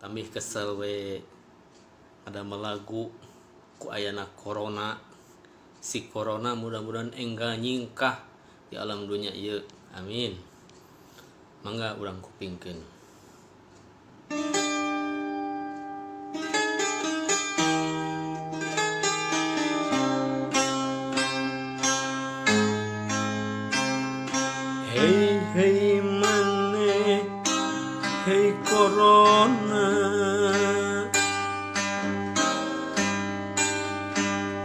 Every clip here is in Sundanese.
Tambih kesel we ngadamel lagu ku ayana corona. Si corona mudah-mudahan enggal nyingkah di alam dunya ieu. Amin. Mangga urang kupingkeun. Hei hei maneh hei corona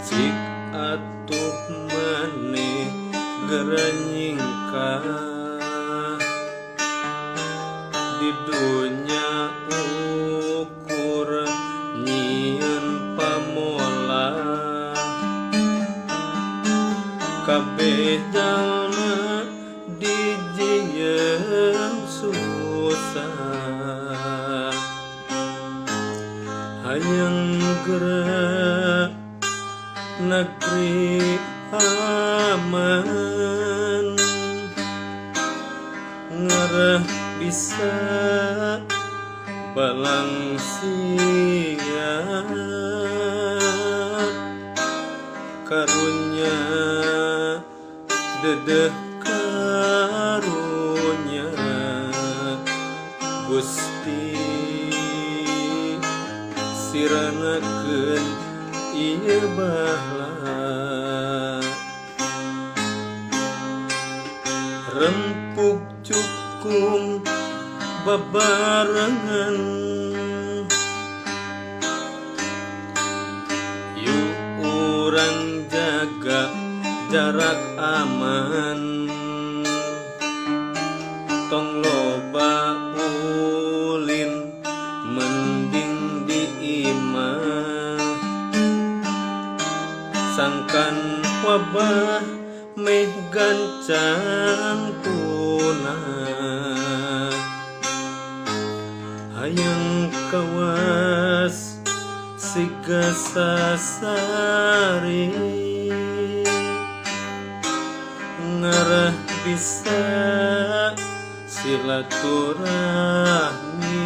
cik atuh maneh geura nyingkah di dunya ukur nyieun pamolah kabeh jalma dijieun susah hayang geura negeri aman ngarah bisa balangsian karunya dedeh karunya Gusti siranakeun ieu bahala rempug cukung babarengan yuk urang jaga jarak aman tong loba ulin mending di imah sangkan wabah meh gancang punah hayang kawas siga sasari ngarah bisa silaturahmi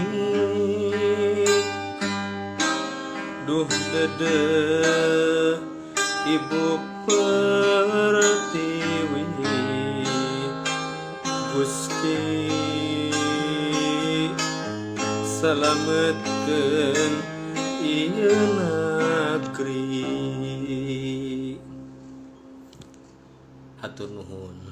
duh dedeh ibu pertiwi Gusti salametkeun ieu nagri. Hatur nuhun.